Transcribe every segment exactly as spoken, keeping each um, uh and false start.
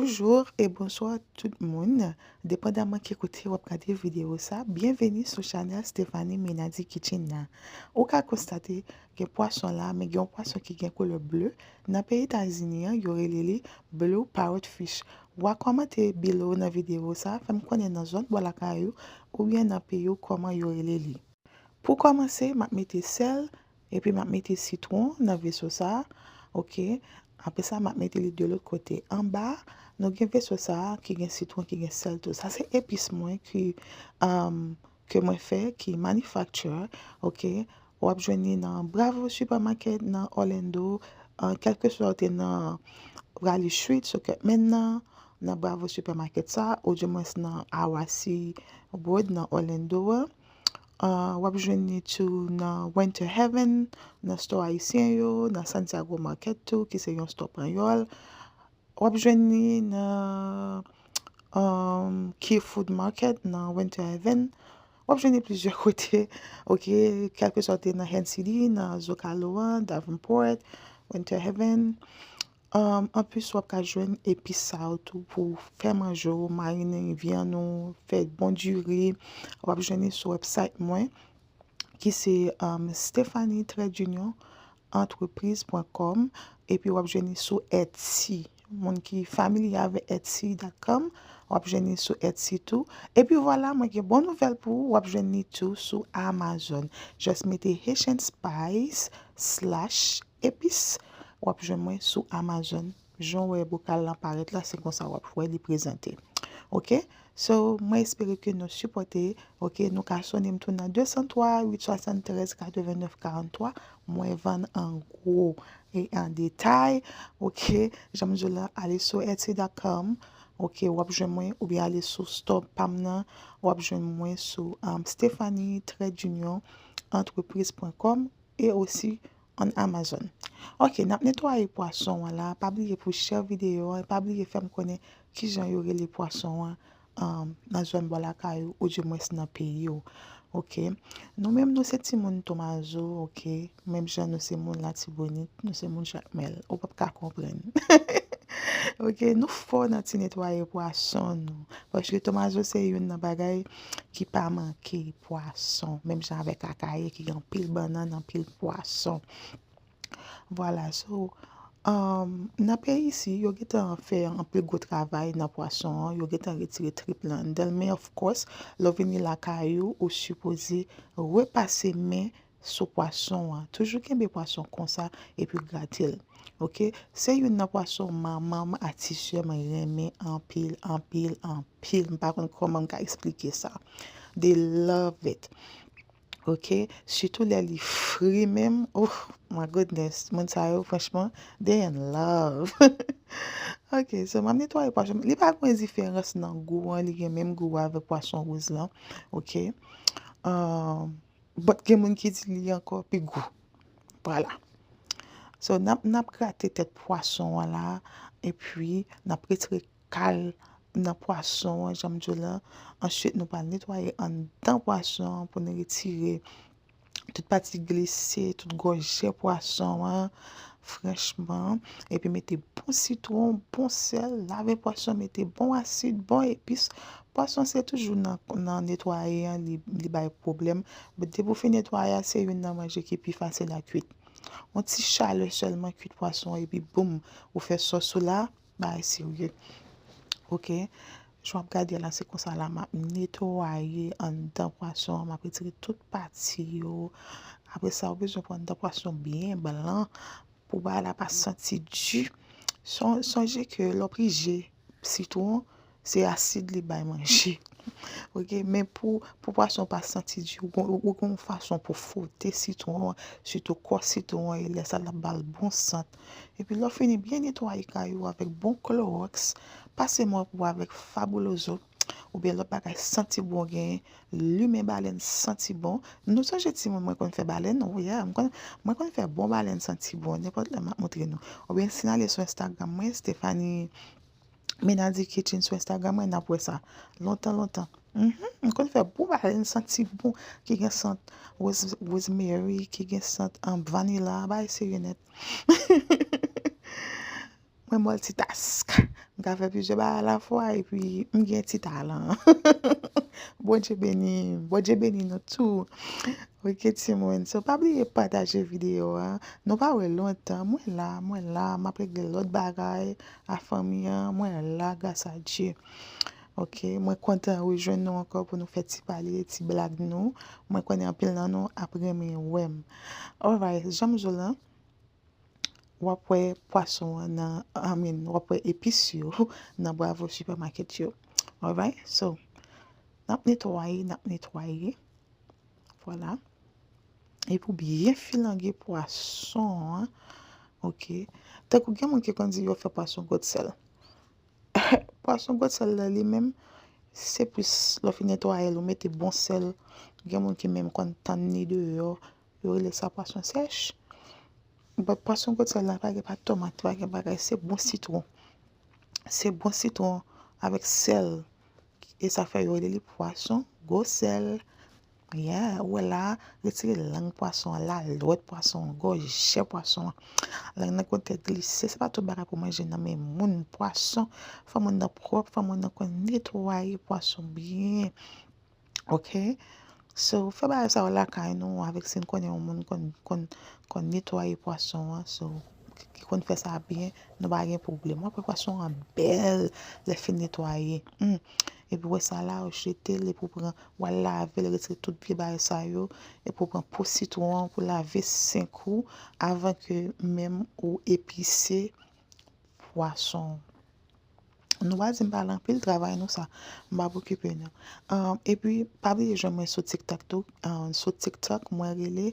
Bonjou e bonswa tout moun. Depandaman ki kote w ap gade videyo sa, byenveni sou chanèl Stephanie Menady Kitchen nan. Ou ka konstate gen pwason la, men gen yon pwason ki gen koulè ble. Nan peyi Etazini an, yo rele li blue parrotfish. W a kòmante below nan videyo sa, fè m konnen nan zòn bò lakay ou oubyen nan peyi w kòman yo rele li. Pou kòmanse, m ap mete sèl, epi m ap mete sitwon nan veso sa, oke. Apre sa, m ap mete li de lòt kote. Anba, nou gen veso sa ki gen sitwon, ki gen sèl tou. Sa se epis mwen ki, um, ke mwen fè, ki manufacture, oke. W ap jwenn li nan Bravo Supermarket nan Orlando, uh, kèlkeswa w te nan Raleigh Street, sou Kirkman nan, nan Bravo Supermarket sa, oudimwens nan Awasi Road nan Orlando a. Uh, w ap jwenn li tou nan Winter Haven, nan store ayisyen yo, nan Santiago Market tou, ki se yon store panyòl. W ap jwenn li nan, um, Key Food Market, nan Winter Haven. W ap jwenn li plizyè kote, oke, kèlkeswa w te nan Hen City, nan Zocalo an, Davenport, Winter Haven. Um, anplis, w ap ka jwenn epis sa yo tou pou fè manje w, marine vyann ou, fè bon diri. W ap jwenn li sou website mwen, ki se, um, Stephanie Trait d'Union Entreprise point com, epi w ap jwenn li sou Etsy. Moun ki familye avèk Etsy dot com, w ap jwenn li sou Etsy tou. Epi vwala, mwen gen bon nouvèl pou ou, w ap jwenn li tou sou Amazon. Just mete Haitian Spice slash epis, w ap jwenn mwen sou Amazon. Jan w wè bokal lan parèt la, se konsa w ap wè li prezante. Oke? So, mwen espere ke nou sipòte, oke, nou ka sone m tou nan de san twa, uit swasann trèz, katrevennnèf karanntwa. Mwen vann an gwo e an detay, oke. Jan m di w la, ale sou Etsy dot com, oke, w ap jwenn mwen, oubyen ale sou store pa m nan, w ap jwenn mwen sou, um, Stephanie Trait d'Union Entreprise point com e osi on Amazon. Oke, n ap netwaye pwason an la. Pa bliye pou share videyo an, pa bliye fè m konnen kijan yo rele pwason an, um, nan zòn bò lakay ou, oudimwens nan peyi w. Oke? Nou menm, nou se timoun Tomazo, oke? Menm jan nou se moun Latibonit, nou se moun Jakmèl. Ou p ap ka konprann. Oke, nou fò nan ti netwaye pwason nou. Paske Tomazo se youn nan bagay ki pa manke pwason. Menm jan avèk Akayè ki gen anpil bannann, anpil pwason. Vwala, so, um, nan peyi isi, yo gentan fè anpil gwo travay nan pwason an, yo gentan retire trip lan anndan l, men of course, lè w vini lakay ou, ou sipoze repase men sou pwason an. Toujou kenbe pwason konsa epi grate l. Oke? Se youn nan pwason manman m a ti sè mwen renmen anpil, anpil, anpil. M pa konn kòman m ka eksplike sa. They love it. Oke? Sitou lè li fri menm. Oh, my goodness. Moun sa yo, franchman, they in love. Oke, so m ap netwaye pwason. Li pa gen diferans nan gou an, li gen menm gou avèk pwason wouz lan. Oke? Um, but gen moun ki di li ankò pi gou. Vwala. So, n ap, n ap grate tèt pwason an la, epi n ap retire kal nan pwason an, jan m di w la. Answit, nou pral netwaye anndan pwason an pou n retire tout pati glise, tout gòje pwason an, franchman. Epi mete bon sitwon, bon sèl, lave pwason, mete bon asid, bon epis. Pwason se toujou nan, nan netwaye an, li, li bay pwoblèm. But depi w fin netwaye a, se youn nan manje ki pi fasil a kwit. Yon ti chalè sèlman, kwit pwason an, epi boum, ou fè sòs ou la, bagay serye. Oke? Jan w ap gade la, se konsa la, m ap netwaye anndan pwason an, m ap retire tout pati yo. Apre sa, ou bezwen pran anndan pwason byen blan pou bagay la pa santi di. Son-, sonje ke lè w prije sitwon, se asid li bay manje. Oke, men pou, pou pwason pa santi di, ou gon, ou gon fason pou fwote sitwon an, sitou kò sitwon an, e lè sa l ap ba l bon sant. Epi lè w fini byen netwaye kay ou avèk bon klowòks, pase mòp ou avèk fabuloso, oubyen lòt bagay santi bon genyen, limen balèn santi bon. Nou sonje timoun mwen konn fè balèn? Oh yeah, mwen konn, mwen konn fè bon balèn santi bon, nenpòt lè m ap montre nou. Oubyen si n ale sou Instagram mwen, Stephanie Menady Kitchen sou Instagram mwen, n ap wè sa. Lontan, lontan. Mhm, m konn fè bon bagay, m santi bon, ki gen sant rose-, rosemary, ki gen sant, um, vanilla, bagay serye nèt. mwen multitask. M ka fè plizyè bagay alafwa epi m gen ti talan. Bondye beni, Bondye beni nou tou. Ok, timoun. So, pa bliye pataje videyo a. Nou pa wè lontan. Mwen la, mwen la, m ap regle lòt bagay a fanmi an. Mwen la, gras a Dye. Ok, mwen kontan rejwenn nou ankò pou nou fè ti pale, ti blag nou. Mwen konnen anpil nan nou ap renmen wè m. Alright, jan m di w lan, w ap wè pwason an nan, I mean, w ap wè epis yo nan Bravo Supermarket yo. Alright, so, n ap netwaye, n ap netwaye. Vwala. Epi w byen filange pwason an. Ok. Tankou gen moun ki konn di yo fè pwason gwo sèl. Pwason gwo sèl la li menm, se plis lè w fin netwaye l, ou mete bon sèl. Gen moun ki menm konn tann li deyò, yo rele sa pwason sèch. But pwason gwo sèl la, pa gen pa tomat, pa gen bagay, se bon sitwon. Se bon sitwon avèk sèl. E sa fè yo rele li pwason gwo sèl. Yeah, ou wè la, retire lang pwason an, lalwèt pwason an, gòjè pwason an. Lang nan konn tèt glise, se pa tout bagay pou manje nan men moun, pwason. Fò moun nan pwòp, fò moun nan konn netwaye pwason byen. Ok? So, fè bagay sa yo lakay nou, avèk si n konnen yon moun konn, konn, konn netwaye pwason an, so, ki konn fè sa byen, nou pa gen pwoblèm. W ap wè pwason an bèl lè fin netwaye. Hmm. Epi w wè sa la, ou jete l, epi w pran, w al lave l, retire tout vye bagay sa yo, epi w pran po sitwon an pou lave senk ou avan ke menm ou epise pwason. Nou pa di m pale anpil, travay nou sa. M p ap okipe nou. Um, epi, pa bliye jwenn mwen sou TikTok tou. Um, sou TikTok, mwen rele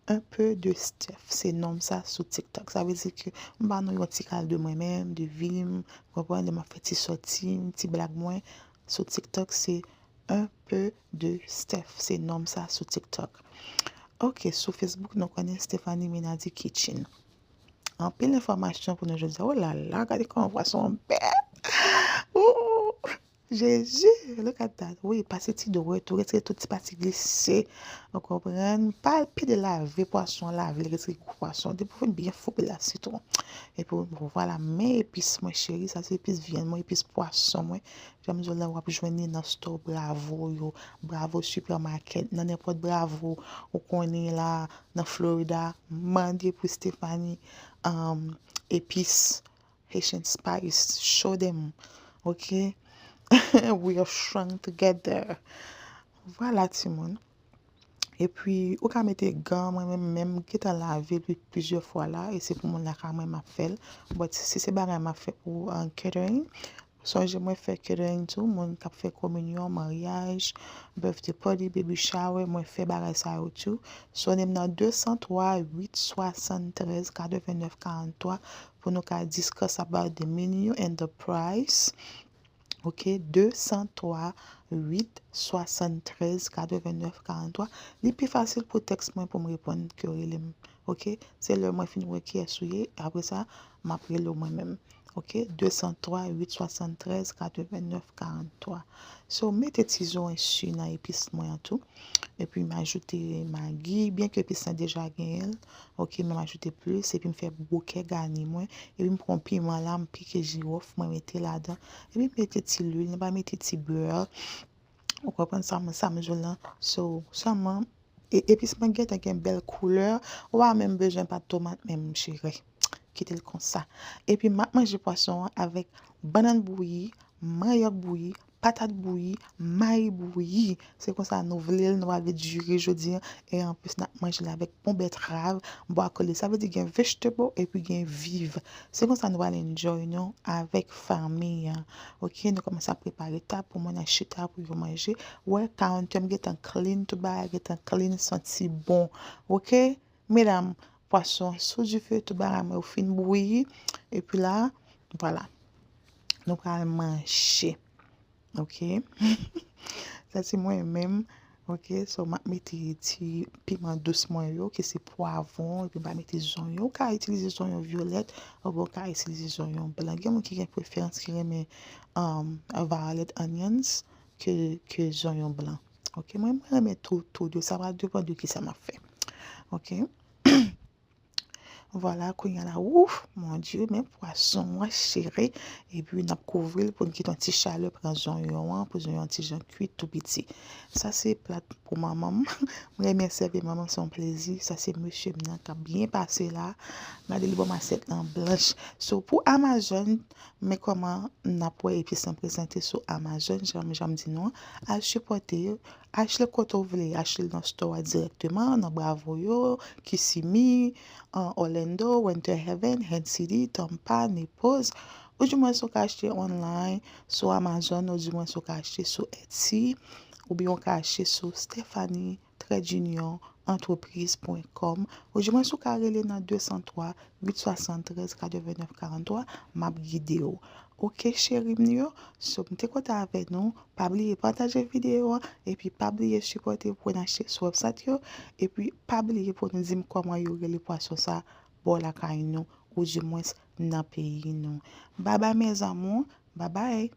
Un peu de Steph. Se non m sa sou TikTok. Sa vle di ke m ba nou yon ti kal de mwen menm, de vi m, konprann, lè m ap fè ti sòti m, ti blag mwen. Sou TikTok, se Un peu de Steph. Se non m sa sou TikTok. Ok, sou Facebook, nou konnen Stephanie Menady Kitchen. Anpil enfòmasyon pou nou jodi a. Oh la la, gade kòman pwason an bèl. Ooh, Jezi, look at that. Wi, pase ti dwèt ou, retire tout ti pati glise. Ou konprann? Pa pede lave pwason an, lave l, retire gwo pwason. Depi w fin byen foupe l ak sitwon. Epi, bon, vwala, men epis mwen cheri, sa se epis vyann mwen, epis pwason mwen. Jan m di w la, w ap jwenn li nan store Bravo yo, Bravo Supermarket, nan nenpòt Bravo ou konnen la, nan Florida, mande pou Stephanie, um, epis, Haitian Spice, show them, ok? We are strong together. Vwala, timoun. Epi, ou ka mete gan, mwen menm, menm gentan lave l plizyè fwa la, e se pou moun lakay mwen m ap fè l. But si se bagay m ap fè pou, uh, catering, sonje mwen fè catering tou, moun k ap fè kominyon, maryaj, birthday party, baby shower, mwen fè bagay sa yo tou. Sonnen m nan de san twa, uit swasann trèz, katrevennnèf karanntwa pou nou ka discuss about the menu and the price. Ok, de san twa, uit swasann trèz, katrevennnèf karanntwa. Li pi fasil pou tèks mwen pou m reponn ke rele m. Ok, se lè mwen fin wè kiyès ou ye, apre sa, m ap rele w mwen menm. Ok, de san twa, uit swasann trèz, katrevennnèf karanntwa. So, mete ti zo ensi nan epis mwen an tou. Epi m ajoute magi, byen ke epis lan deja genyen l. Ok, men m ajoute plis, epi m fè bokè gani mwen. Epi m pran piman la, m pike jiwòf, mwen mete ladan. Epi m mete ti lwil, nou pa mete ti bè. Ou konprann sa, sa m jwenn lan. So, sèlman, e, epis mwen gentan gen bèl koulè. Ou pa menm bezwen pat tomat menm, cheri. Kite l konsa. Epi m ap manje pwason an avèk bannann bouyi, manyòk bouyi, patat bouyi, mayi bouyi. Se konsa nou vle l, nou pa vle diri jodi an. E anplis, n ap manje l avèk bon bètrav, bwa kale. Sa vle di gen vegetable epi gen viv. Se konsa nou pral enjoy nou avèk fanmi an. Ok, nou kòmanse ap prepare tab pou moun nan chita pou yo manje. Wè, counter m gentan clean, tout bagay gentan clean, santi bon. Ok, medam, pwason sou dife, tout bagay mwen yo fin bouyi. Epi la, vwala. Nou pral manje. Ok. Sa se mwen menm. Ok, so m ap mete ti piman dous mwen yo, ki se pwavwon, epi m pa mete zonyon. Ou ka itilize zonyon vyolèt, oubyen ou ka itilize zonyon blan. Gen moun ki gen preferans, ki renmen, um, violet onions ke, ke zonyon blan. Ok, mwen, mwen renmen tou, tou de. Sa va depann de kisa m ap fè. Ok. Vwala, kounye a la, ouf, mon Dieu, men pwason an chere. Epi n ap kouvri l pou n kite yon ti chalè pran zonyon an, pou zonyon an ti jan kwit tou piti. Sa se plat pou manman m. M renmen sèvi manman m, se yon plezi. Sa se mesye m nan k ap byen pase la. Gade li ban m asyèt lan blanch. So, pou Amazon, men kòman n ap wè epi san prezante sou Amazon, jan, jan m di nou an, al sipòte yo. Achte l kote w vle, achte l nan store a dirèkteman, nan Bravo yo, Kissimmee, an Orlando, Winter Haven, Haines City, Tampa, Naples. Ou di mwen si w ka achte online sou Amazon, ou di mwen si w ka achte sou Etsy, oubyen w ka achte sou Stephanie Trèdinyon Entreprise pwen kòm. Ou di mwen si w ka rele nan de san twa, uit swasanntrèz, katrevennnèf karanntrwa, m ap gide w. Oke, cheri m yo, so m te kontan avè nou. Pa bliye pataje videyo an, epi pa bliye sipòte pou n achte sou website yo, epi pa bliye pou nou di m kòman yo rele pwason sa bò lakay nou, oudimwens nan peyi nou. Babay mes amours, babay.